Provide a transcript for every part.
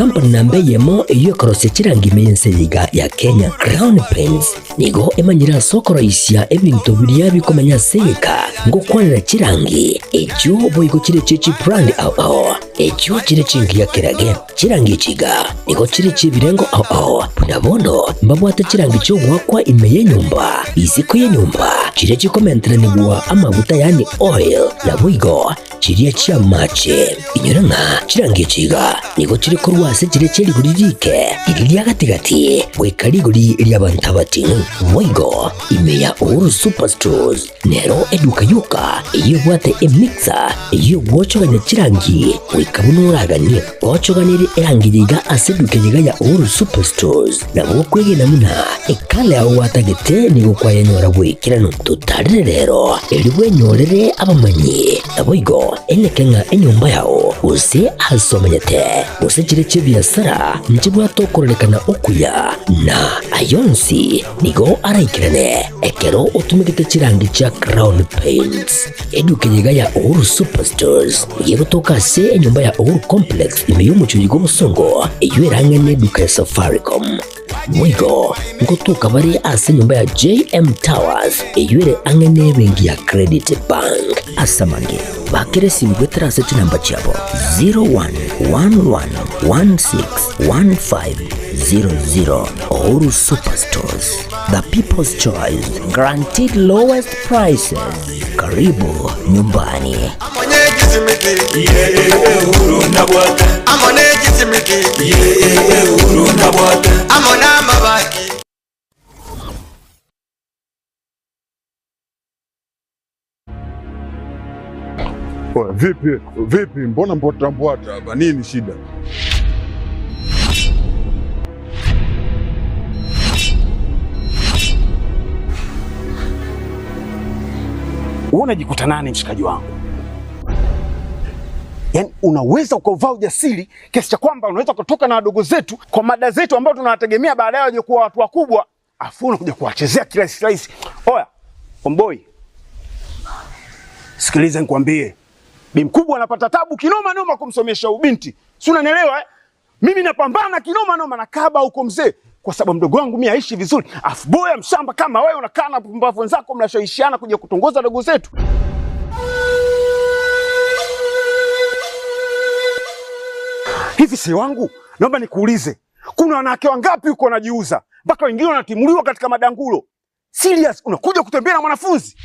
Ekampani namba eyemo eyio ekorosia chirangi ime y'ense eye iga ya Kenya, Crown Paints, nigo emanyire ase okoroisia ebinto biria bikomenya ase egeka ngokwanera chirangi echio boigo chire chie chibrand ao ao echio chire chingiya kerage. Chirangi echi iga nigo chire chi'ebirengo ao ao, buna bono mbabwate chirangi chi'ogoakwa ime y'enyomba, isiko y'enyomba, chiria chikomenteranigwa amaguta yaani oil, naboigo chiria chi'amache. Inyora ng'a chirangi echi iga nigo chire korwa ase chiria chie rigori riike, riria ria gati-gati, goika rigori ri'abanto abating'u. Boigo ime ya Uhuru Superstores nero eduka yoka eyio ebwate emixer eyio egwochogania chirangi goika buna oraganie. Gochoganerie erangi eye iga ase eduka eye iga ya Uhuru Superstores, nabo okwegena buna ekala yao gwatagete nigo kwayenyora goikeranu. Totarire rero erio bwenyorere abamanyi, naboigo eneke ng'a enyomba yao, gose aase omenyete, gose chire chi'ebiasara nchibwate okororekana okuya, na ayonsi nigo araikerane ekero otumegete chirangi chia Crown Paints. Eduka eye iga ya Uhuru Superstores nigo egotoka ase enyomba ya Uhuru Complex ime y'omochie oyo bw'obosongo, eyio erang'ane eduka ya Safaricom. Boigo ngotoka bare ase enyomba ya JM Towers eyio ere ang'e n'ebenki ya Credit Bank. Ase amange, bakera esimi goetera ase chinamba chiabo 0111161500. Uhuru Superstores, the people's choice, guaranteed lowest prices. Karibu nyumbani. Oya, vipi vipi, mbona mbwata mbwata hapa? Nini shida? Wewe unajikuta nani mshikaji wangu? Yaani unaweza ukauvaa ujasiri kiasi cha kwamba unaweza kutoka na wadogo zetu kwa mada zetu ambao tunawategemea baadaye waje kuwa watu wakubwa, afu unakuja kuwachezea kirahisi rahisi. Oya, omboi. Sikiliza nikwambie. Bi mkubwa anapata tabu kinoma noma kumsomesha ubinti. Si unanielewa eh? Mimi napambana kinoma noma na kaba huko mzee kwa sababu mdogo wangu mimi aishi vizuri. Afu boya mshamba kama wewe unakaa na pumbavu wenzako mnashawishiana kuja kutongoza dogo zetu. Hivi si wangu, naomba nikuulize, kuna wanawake wangapi huko wanajiuza mpaka wengine wanatimuliwa katika madangulo? Serious, unakuja kutembea na mwanafunzi?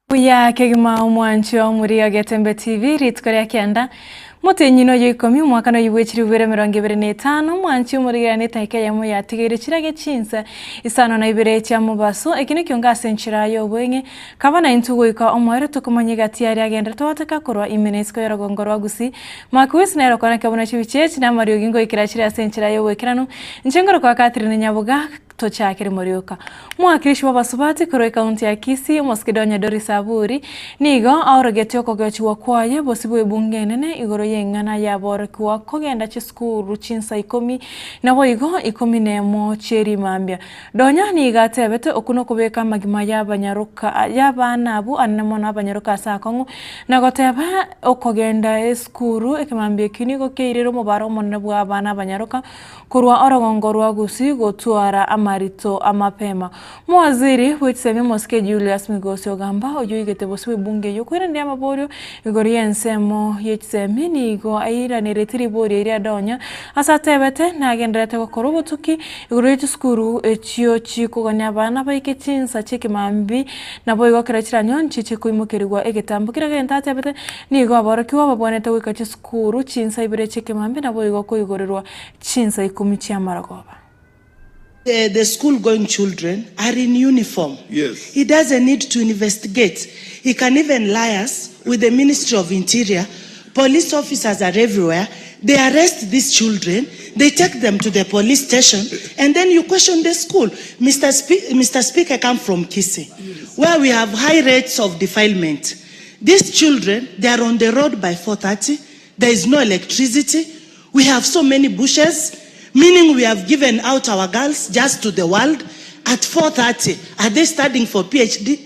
Buya kegima omwanchi omuri Agetembe TV rituko ria kenda mutenyino yo 10 omwaka no yibwechiri bibere mirongo ibere na etano omwanchi omurigera netaika yamo yatigeire chirage chinsa isano na ibere chia mubaso ekine kionga ase enchera ya obweng'e kaba na intu goika omwere tukumanye gati aria agenda twataka korwa imenesiko ya rogongo rwa Gusii makwisi nero kona kabona chibichechi na mariogi ngoikera chire ase enchera ya obwekerano nchengoro kwa Catherine Nyaboga. Tochakire Morioka. Mwakilishi wa basubati korwa kaunti ya Kisii Mosikidonya Doris Aburi nigo aorogetie okogechiwa kwaye bosibwe bunge nene igoro yeng'ana yaborokiwa kogenda chisukuru chinsa 10 nabo igo 11 cherimambia. Donya niga atebete okuno kubeka amagima y'abanyaruka y'abana abu anene mono abanyaruka ase akong'u na goteba okogenda esukuru ekemambia ekio nigo keirire omobaro omonene bwa abana abanyaruka korwa orogongo rwa Gusii gotwara amarito amapema. Mwaziri wetsemi Mosike Julius Migosi Ogamba oyoigete bosibwe bunge yokwerendia amaborio igoro y'ensemo y'echisemi nigo airanirete ribori eria Donya ase atebete nagenderete gokora obotuki igoro y'echisukuru echio chikogania abana baike chinsa chiekemambi nabo igo kera chiranyonchi chikoimokerigwa egetambo kera gento atebete nigo aborokiwa babwanete goika chisukuru chinsa ibere chiekemambi nabo igo koigorerwa chinsa 10 chiamaragoba. The school-going children are in uniform. Yes. He doesn't need to investigate. He can even liaise with the Ministry of Interior. Police officers are everywhere. They arrest these children. They take them to the police station, and then you question the school. Mr. Speaker, I come from Kisii, yes, where we have high rates of defilement. These children, they are on the road by 4:30. There is no electricity. We have so many bushes, meaning we have given out our girls just to the world at 4:30. Are they studying for PhD?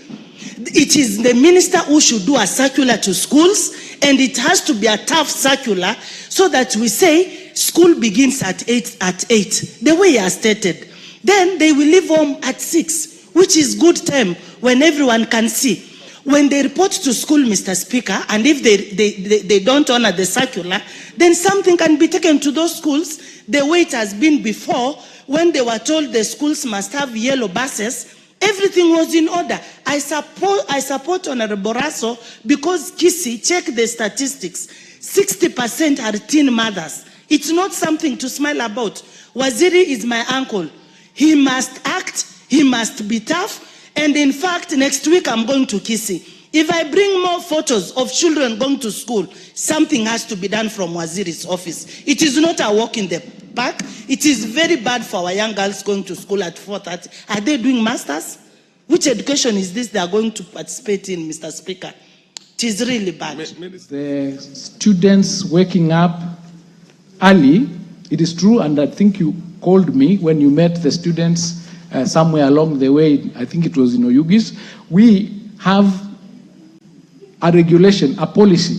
It is the minister who should do a circular to schools, and it has to be a tough circular so that we say school begins at 8, the way he has stated. Then they will leave home at 6, which is good time when everyone can see. When they report to school, Mr. Speaker, and if they don't honor the circular, then something can be taken to those schools the way it has been before, when they were told the schools must have yellow buses. Everything was in order. I support Honorable Rasso because Kisii, check the statistics, 60% are teen mothers. It's not something to smile about. Waziri is my uncle. He must act, he must be tough. And in fact, next week I'm going to Kisii. If I bring more photos of children going to school, something has to be done from Waziri's office. It is not a walk in the park. It is very bad for our young girls going to school at 4:30. Are they doing masters? Which education is this they are going to participate in, Mr. Speaker? It is really bad. The students waking up early, it is true, and I think you called me when you met the students somewhere along the way, I think it was in Oyugis. We have a regulation, a policy.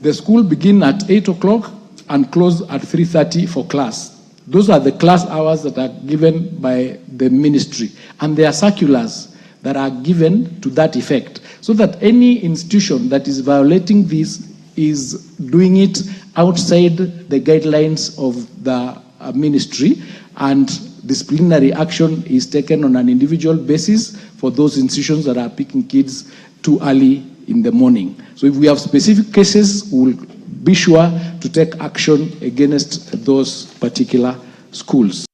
The school begin at 8 o'clock and close at 3:30 for class. Those are the class hours that are given by the ministry, and there are circulars that are given to that effect, so that any institution that is violating this is doing it outside the guidelines of the ministry, and disciplinary action is taken on an individual basis for those institutions that are picking kids too early in the morning. So if we have specific cases, we will be sure to take action against those particular schools.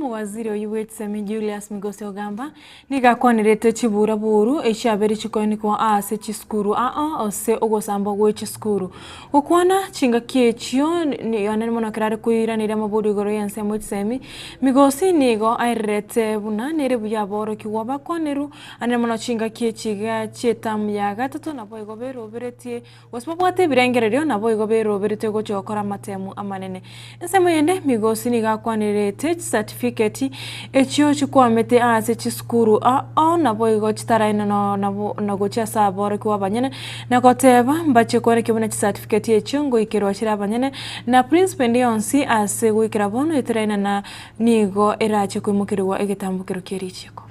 Waziri oyiwetsemi Julius Migosi Ogamba nigakwanirete chiburaburu echiabere chikoinikwa ase chisukuru aa ose ogosamba gwe chisukuru gokwana chingaki echio anene mono kerare kuiranira amabori igoro y'ensemo echisemi Migosi nigo airerete buna nere buya aborokiwa bakwaneru anene mono chingaki echiga chietamu ya gatato nabo igo beroberetie gose babwate ebirengererio nabo igo beroberetie gochia gokora amatemu amanene. Ensemo yende Migosi nigo akwanirete certificate echio chikwamete ase chisukuru aa nabo igo chitaraina nabo nagochia ase aborokiwa abanyene nagoteba mbache kwereka buna chicertificate echio ngoikerwa chire abanyene na principal yonsi ase goikera bono eteraina na nigo erache koimokerwa egetambukero kierichiko.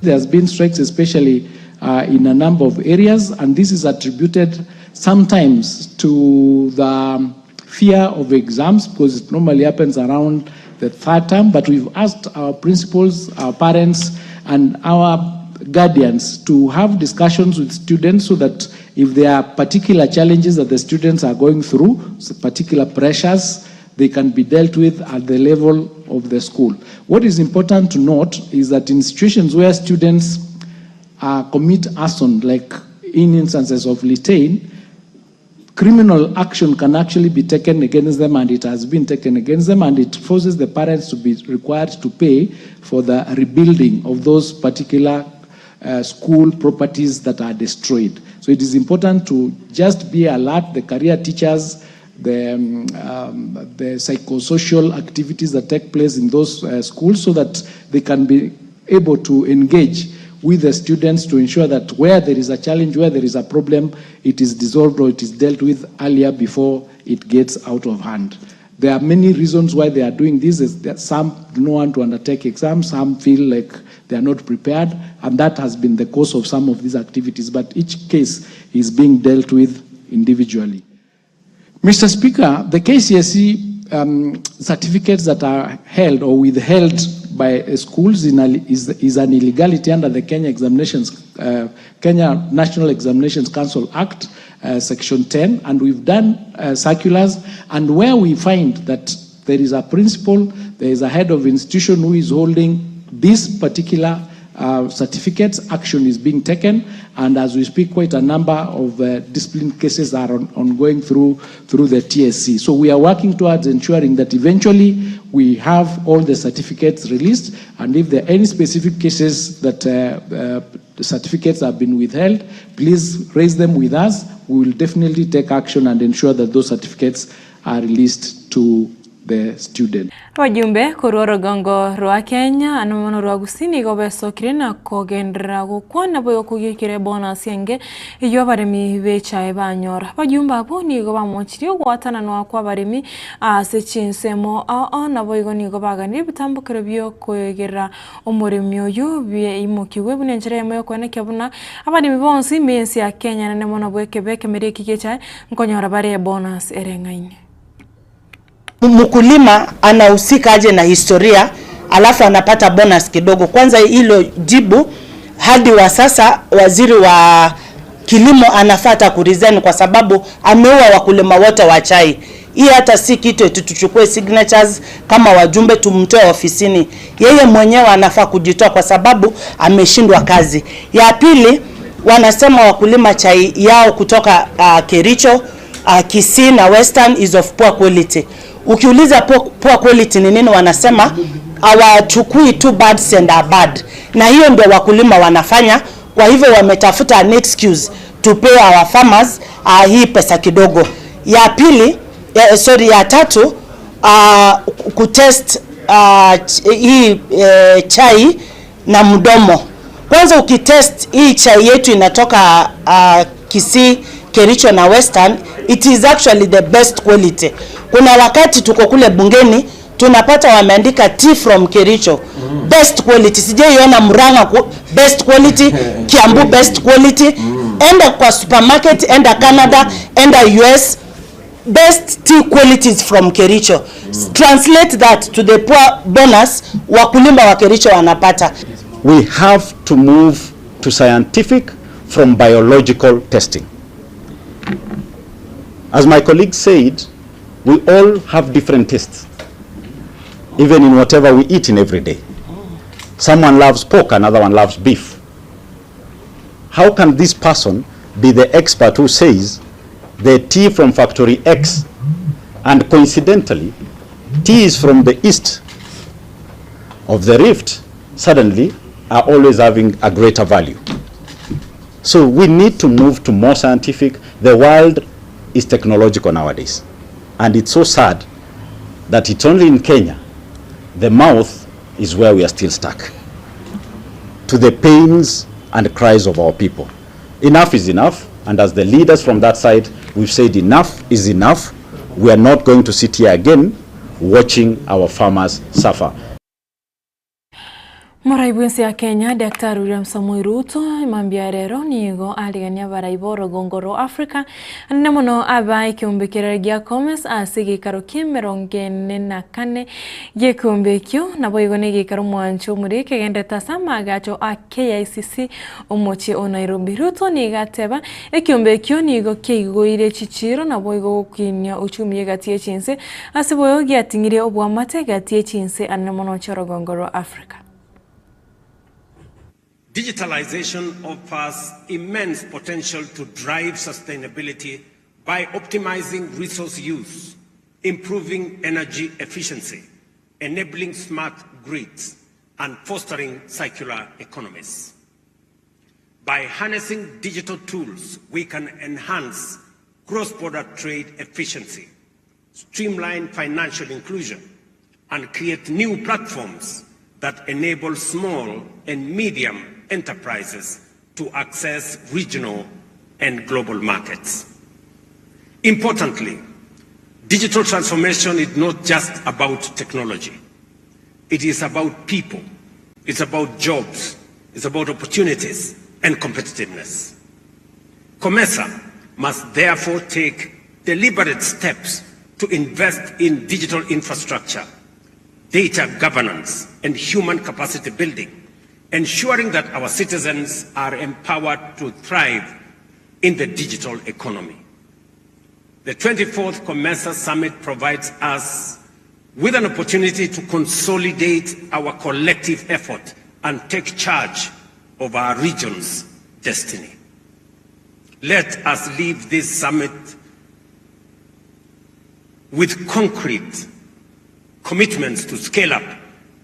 There has been strikes, especially in a number of areas, and this is attributed sometimes to the fear of exams, because it normally happens around the third term. But we've asked our principals, our parents, and our guardians to have discussions with students so that if there are particular challenges that the students are going through, particular pressures, they can be dealt with at the level of the school. What is important to note is that in situations where students commit arson, like in instances of Litein, Criminal action can actually be taken against them, and it has been taken against them, and it forces the parents to be required to pay for the rebuilding of those particular school properties that are destroyed. So it is important to just be alert, the career teachers, the psychosocial activities that take place in those schools, so that they can be able to engage with the students to ensure that where there is a challenge, where there is a problem, it is dissolved or it is dealt with earlier before it gets out of hand. There are many reasons why they are doing this. Is that some do not want to undertake exams, some feel like they are not prepared, and that has been the cause of some of these activities, but each case is being dealt with individually. Mr. Speaker, the KCSE certificates that are held or withheld by schools is an illegality under the Kenya National Examinations Council Act, Section 10, and we've done circulars, and where we find that there is a principal, there is a head of institution who is holding this particular certificates, action is being taken, and as we speak, quite a number of discipline cases are ongoing through the TSC. So we are working towards ensuring that eventually we have all the certificates released, and if there are any specific cases that the certificates have been withheld, please raise them with us. We will definitely take action and ensure that those certificates are released to the student. Wajumbe korwa rogongo rwa Kenya anomono rwa gusini gobesokire na kogendera gokwana boyo kugikire bonus yenge iyo abaremi bechae banyora. Bajumbe abo nigo bamochirie ogwatana no kwa abaremi ase chinsemo ao nabo igo nigo baganire bitambukero byo kwegera omuremi oyu byeimukigwe bunenjera yemo yokwenekia buna abaremi bonsi mensi ya Kenya nemono bwekebeke mereki gechae nkonyora bare bonus ereng'aine. Mkulima anahusika aje na historia alafu anapata bonus kidogo? Kwanza hilo jibu, hadi wa sasa waziri wa kilimo anafata kuresign kwa sababu ameua wakulima wote wa chai. Hii hata si kitu tutuchukue signatures kama wajumbe tumtoe ofisini. Yeye mwenyewe anafaa kujitoa kwa sababu ameshindwa kazi. Ya pili, wanasema wakulima chai yao kutoka Kericho, Kisii na Western is of poor quality. Ukiuliza poor quality ni nini, wanasema hawachukui two birds and a bad. Na hiyo ndio wakulima wanafanya. Kwa hivyo wametafuta an excuse to pay our farmers hii pesa kidogo. Ya pili, ya tatu, kutest hii chai na mdomo. Kwanza ukitest hii chai yetu inatoka Kisii, Kericho na Western, it is actually the best quality. Kuna wakati tuko kule bungeni tunapata wameandika tea from Kericho, best quality. Sijaiona Murang'a best quality, Kiambu best quality. Enda kwa supermarket, enda Canada, enda US, best tea qualities from Kericho. Translate that to the poor bonus wakulima wa Kericho wanapata. We have to move to scientific from biological testing. As my colleague said, we all have different tastes, even in whatever we eat in every day. Someone loves pork, another one loves beef. How can this person be the expert who says the tea from factory X, and coincidentally, tea is from the east of the Rift, suddenly are always having a greater value? So we need to move to more scientific. The world is technological nowadays. And it's so sad that it's only in Kenya, the mouth is where we are still stuck to the pains and cries of our people. Enough is enough, and as the leaders from that side, we've said enough is enough. We are not going to sit here again watching our farmers suffer. Moraibu ya Kenya Daktari William Samoei Ruto mambia rero nigo aligania baraibo rogongo ro Africa anene muno aba ikiumbikira gia Commerce ase gikaro kia 44 gikumbe kio nabo igo ni gikaro mwancho muri kegendeta samagacho a KICC omochi o Nairobi. Ruto nigateba ikiumbe kio nigo kiigoire chichiro nabo igo gukinia uchumi gati chinse ase boyo giatingire obwamate gati chinse anene muno chorogongo ro Africa. Digitalization offers immense potential to drive sustainability, By optimizing resource use, improving energy efficiency, enabling smart grids, and fostering circular economies. By harnessing digital tools, we can enhance cross-border trade efficiency, streamline financial inclusion, and create new platforms that enable small and medium enterprises to access regional and global markets. Importantly, digital transformation is not just about technology. It is about people. It's about jobs. It's about opportunities and competitiveness. COMESA must therefore take deliberate steps to invest in digital infrastructure, data governance, and human capacity building, ensuring that our citizens are empowered to thrive in the digital economy. The 24th COMESA Summit provides us with an opportunity to consolidate our collective effort and take charge of our region's destiny. Let us leave this summit with concrete commitments to scale up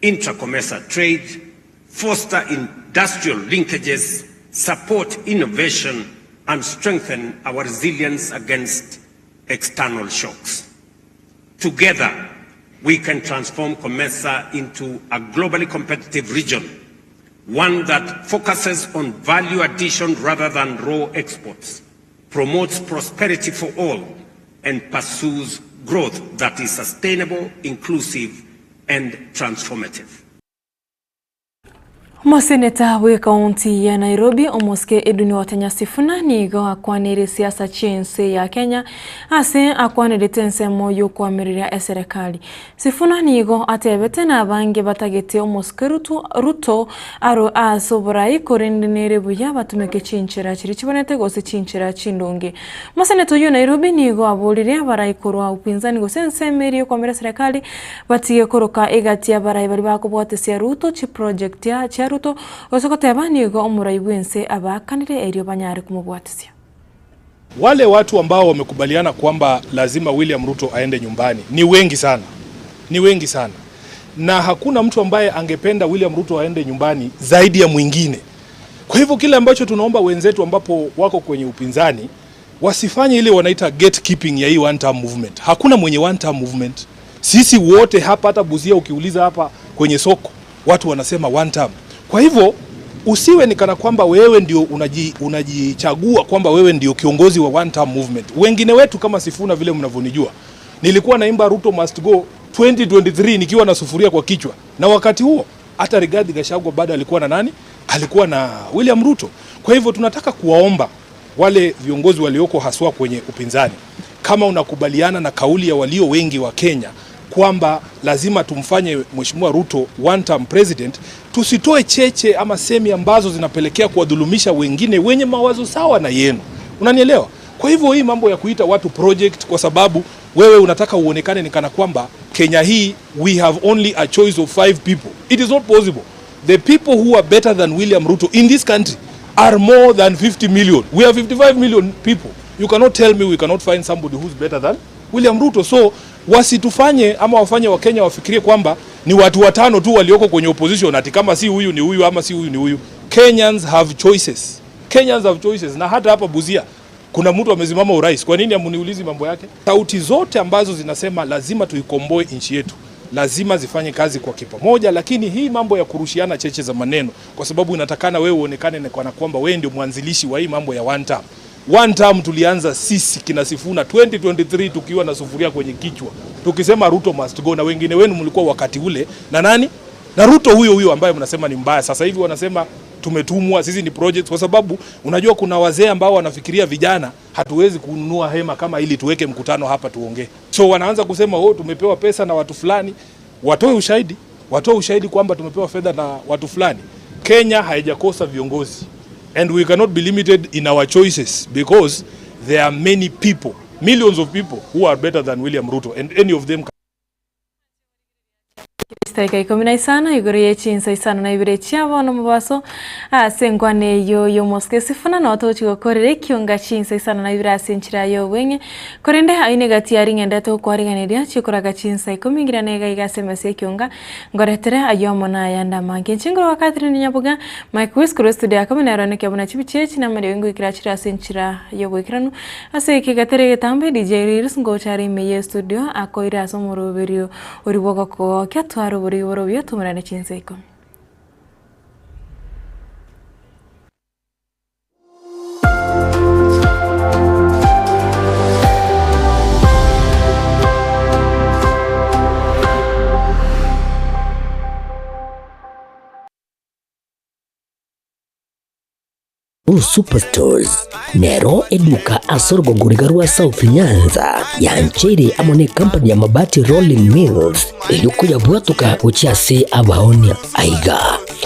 intra-COMESA trade, foster industrial linkages, support innovation, and strengthen our resilience against external shocks. Together, we can transform COMESA into a globally competitive region, one that focuses on value addition rather than raw exports, promotes prosperity for all, and pursues growth that is sustainable, inclusive, and transformative. Omoseneta bwe kaunti ya Nairobi, Omoske Edwin Watanya Sifuna, nigo akwanire siasa chiense ya Kenya ase akwanirete ensemo yokwamiria eserikali. Sifuna nigo atebete na abange batagete Omoske Ruto aro ase oborai, korende nere buya batumeke chinchera chiri chibonete gose chinchera chindonge. Omoseneta oyo Nairobi nigo aborire abarai korwa upinzani gose ensemo eri yokwamiria serikali batige koroka egati abarai bari bakobwatesia Ruto chi project ya chia Ruto osokoteba nigo omurai bwense abakanire erio banyare kumubwatisia. Wale watu ambao wamekubaliana kwamba lazima William Ruto aende nyumbani ni wengi sana. Ni wengi sana. Na hakuna mtu ambaye angependa William Ruto aende nyumbani zaidi ya mwingine. Kwa hivyo kile ambacho tunaomba wenzetu ambapo wako kwenye upinzani wasifanye ile wanaita gatekeeping ya hii one term movement. Hakuna mwenye one term movement. Sisi wote hapa, hata Busia ukiuliza hapa kwenye soko, watu wanasema one term. Kwa hivyo usiwe ni kana kwamba wewe ndio unajichagua kwamba wewe ndio kiongozi wa one term movement. Wengine wetu kama Sifuna vile mnavyonijua, nilikuwa naimba "Ruto must go" 2023 nikiwa na sufuria kwa kichwa. Na wakati huo hata Rigathi Gachagua bado alikuwa na nani? Alikuwa na William Ruto. Kwa hivyo tunataka kuwaomba wale viongozi walioko haswa kwenye upinzani, kama unakubaliana na kauli ya walio wengi wa Kenya kwamba lazima tumfanye Mheshimiwa Ruto one term president, tusitoe cheche ama semi ambazo zinapelekea kuwadhulumisha wengine wenye mawazo sawa na yenu. Unanielewa? Kwa hivyo hii mambo ya kuita watu project kwa sababu wewe unataka uonekane ni kana kwamba Kenya hii we have only a choice of five people. It is not possible. The people who are better than William Ruto in this country are more than 50 million. We are 55 million people. You cannot tell me we cannot find somebody who's better than William Ruto. So wasitufanye ama wafanye Wakenya wafikirie kwamba ni watu watano tu walioko kwenye opposition, ati kama si huyu ni huyu ama si huyu ni huyu. Kenyans have choices. Kenyans have choices. Na hata hapa Busia kuna mtu amesimama urais. Kwa nini hamuniulizi mambo yake? Sauti zote ambazo zinasema lazima tuikomboe nchi yetu lazima zifanye kazi kwa kipamoja, lakini hii mambo ya kurushiana cheche za maneno, kwa sababu inatakana wewe uonekane ni kana kwamba wewe ndio mwanzilishi wa hii mambo ya one term. One term tulianza sisi kina Sifuna 2023 tukiwa na sufuria kwenye kichwa tukisema "Ruto must go", na wengine wenu mlikuwa wakati ule na nani na Ruto huyo huyo ambaye mnasema ni mbaya. Sasa hivi wanasema tumetumwa sisi ni project, kwa sababu unajua kuna wazee ambao wanafikiria vijana hatuwezi kununua hema kama ili tuweke mkutano hapa tuongee, so wanaanza kusema, "Oh, tumepewa pesa na watu fulani." Watoe ushahidi, watoe ushahidi kwamba tumepewa fedha na watu fulani. Kenya haijakosa viongozi and we cannot be limited in our choices because there are many people, millions of people who are better than William Ruto, and any of them. Chitarika 15 igoro ye chinsa 52 chiabo no mubaso ase ngwane yo yo moske sifuna no tochigokorere kyonga chinsa 52 ase nchira yo bwenge korende aine gati ari ngende to kwariganeria chikoraga chinsa 10 nega igase mase kyonga ngoretere ayo mona yanda mange chingoro wakatiri nyabuga Mike Wis studio akamena rone kyabona chibichechi na mari wengu ikirachira ase nchira yo bwekiranu ase kigatere getambe DJ Rirs ngochari meye studio akoira aso moroberio oribogo ko kyatwaro buri borobyo tumarane chinsa 10. Superstores nero eduka asorgogorigarwa South Nyanza yanchere amone company ya Mabati Rolling Mills eyukuya bwatuka uchiase abaonia aiga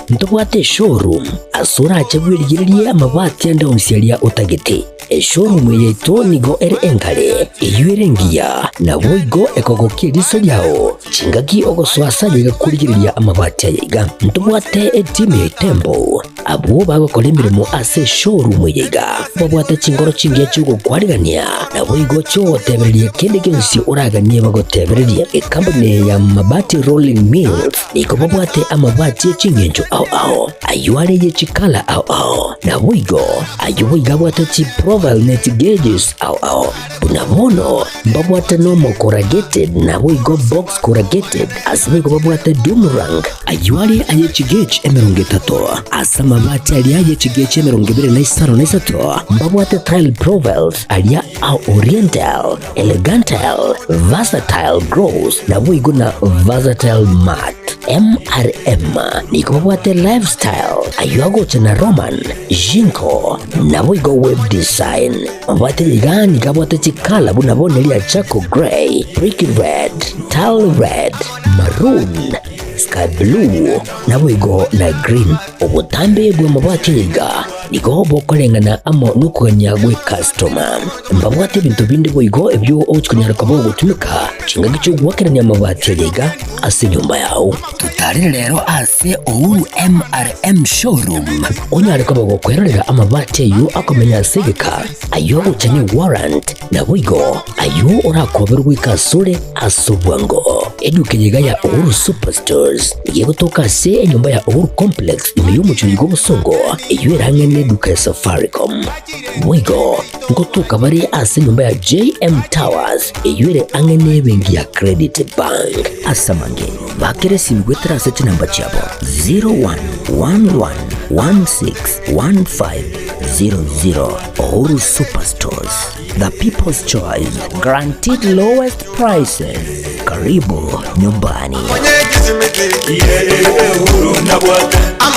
ntobwate showroom asura achabwirigirie amabati andonsialia utagete eshowroom yetu nigo ere enkare eyuerengia na boigo ekogokiriso lyao chingaki ogoswasaje gakurigiriria amabati ayiga ntobwate etime etembo abo bagokora emirimo ase showroom yiga babwate chingoro chingiya cy'ugokwarigania na boigo cyotebererie kende cyose uraganie bagotebererie ekampani ya Mabati Rolling Mills niko babwate amabati y'echingencho ao ao ayuare yechikala ao ao na boigo ayo bwate chi profile net gauges ao ao bunabono mbabwate normal corrugated na boigo box corrugated asibigo babwate doomerang ayuare ayechi gauge 30 asamabati ali ayechi gauge 25 mbabwate tile profiles alia au oriental elegantal versatile gross na boigo na versatile matte MRM niko babwate lifestyle ayuagocha na Roman Jinko na boigo web design mabate igani gabwate chikala bunabonelia charcoal grey, brick red, tile red, maroon, sky blue na boigo na green. Obutambe bwa mabati iga niko bokolengana amo nukuganya gwe customer mbabwate bintu bindi boigo ebyo ochikunyara kabo gutumika chinga gicho gwakeranya mabati iga ase nyumba yao. Tutarire lero ase Uhuru MRM showroom onyare kabo gokwerera amabati ayo akomenya segeka ayo guchane warrant na boigo ayo orakoberwa ikasure asobwango eduke ya Uhuru Superstores igiye se enyumba ya Uhuru Complex imiyumucho gobusongo eyo neduka ya Safaricom boigo ngotuka bari ase nyumba ya JM Towers eyure angene bengi ya Credit Bank asamange bakere simgwetra ase chinamba chabo 0111161500. Uhuru Superstores, the people's choice, guaranteed lowest prices. Karibu nyumbani.